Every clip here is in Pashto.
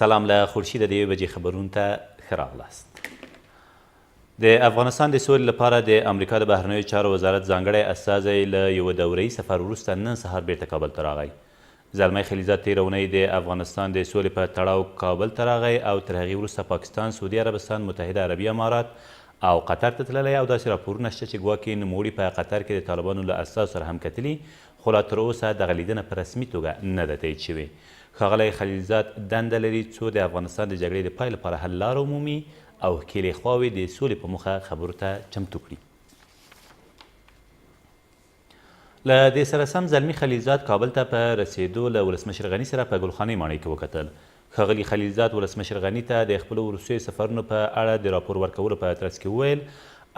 سلام له خورشیده د یوې بجې خبرونو ته ښه راغلاست. د افغانستان د سولې لپاره د امریکا د بهرنیو چارو وزارت ځانګړی استازی له یوه دورهیي سفر وروسته نن سهار بیرته کابل ته راغی. زلمی خلیلزاد تېره اونۍ د افغانستان د سولې په تړاو کابل ته راغی او تر هغې وروسته پاکستان، سعودي عربستان، متحده عربي امارات او قطر ته تللی او داسې راپورونه شته چې ګواکې نوموړي په قطر کې د طالبانو له استازو سره هم کتلي، خو لا تر اوسه دغه لیدنه په رسمي توګه نه ده تایید شوې. ښاغلی خلیلزاد دنده لري څو د افغانستان د جګړې د پای لپاره حل لاره ومومي او ښکېلې خواوې د سولې په موخه خبرو ته چمتو کړي. له دې سره سم زلمي خلیلزاد کابل ته په رسېدو له ولسمشر غني سره په ګلخانۍ ماڼۍ کې وکتل. ښاغلي خلیلزاد ولسمشر غني ته د خپلو وروستیو سفرونو په اړه د راپور ورکولو په ترڅ کې وویل،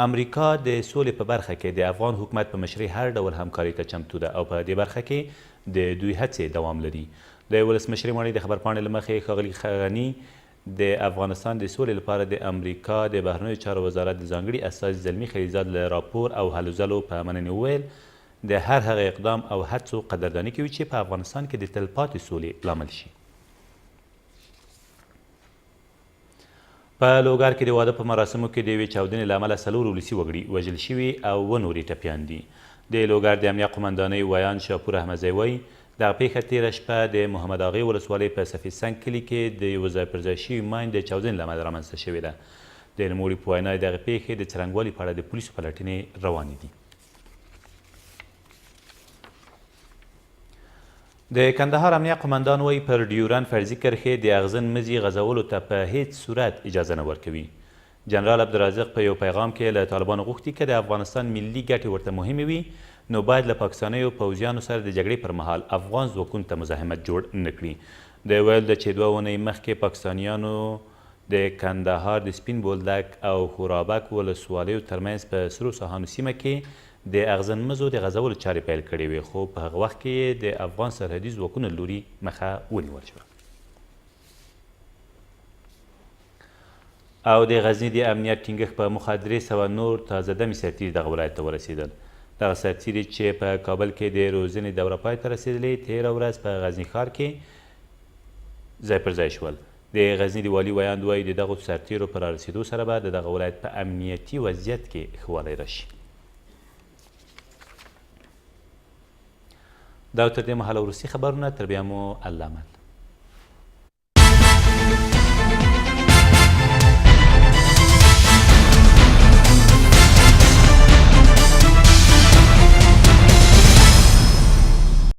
امریکا د سولې په برخه کې د افغان حکومت په مشرۍ هر ډول همکارۍ ته چمتو ده او په دې برخه کې د دوی هڅې دوام لري. د ولسمشرۍ ماڼۍ د خبرپاڼې له مخې ښاغلي غني د افغانستان د سولې لپاره د امریکا د بهرنیو چارو وزارت د ځانګړي استازي زلمي خلیلزاد له راپور او هلو ځلو په مننې وویل، د هر هغه اقدام او هڅو قدرداني کوي چې په افغانستان کې د تلپاتې سولې لامل شي. په لوګر کې د واده په مراسمو کې د یوې چاودنې له امله څلور ولسي وګړي وژل شوي او اووه نور یې ټپیان دي. د لوګر د امنیه قومندانۍ ویاند شاپور احمدزی وايي، دغه پېښه تېره شپه د محمد اغې ولسوالۍ په سفید سنګ کلي کې د یوه ځای پر ځای شوي ماین د چاودنې له امله رامنځته شوې ده. د نوموړي په وینا، د دغې پېښې د څرنګوالي په اړه د پولیسو پلټنې روانې دي. د کندهار امنیه قومندان وايي، پر ډیورنډ فرضي کرښې د اغزن مزي غځولو ته په هېڅ صورت اجازه نه ورکوي. جنرال عبدالرازق په یو پیغام کې له طالبانو غوښتي که د افغانستان ملي ګټې ورته مهمې وي نو باید له پاکستانیو پوځیانو سره د جګړې پر مهال افغان ځواکونو ته مزاحمت جوړ نه کړي. د ویلو ده چې دوه اونۍ مخکې پاکستانیانو د کندهار د سپین بولدک او ښورابک ولسوالیو ترمنځ په سرو ساهانو سیمه کې د اغزن مزو د غځولو چارې پیل کړې وې خو په هغه وخت کې یې د افغان سرحدي ځواکونو له لوري مخه ونیول شوه. او د غزني د امنیت ټینګښت په موخه 300 نور تازه دمي سرتیري دغه ولایت ته ورسېدل. دغه سرتیري چې په کابل کې د روزنې دوره پای ته رسېدلې، تېره ورځ په غزني ښار کې ځای پر ځای شول. د غزني د والي ویاند وايي، د دغو سرتیرو په رارسېدو سره به د دغه ولایت په امنیتي وضعیت کې ښه والی راشي. دا تر دې مهاله وروستي خبرونه، تر بیا مو الله مل.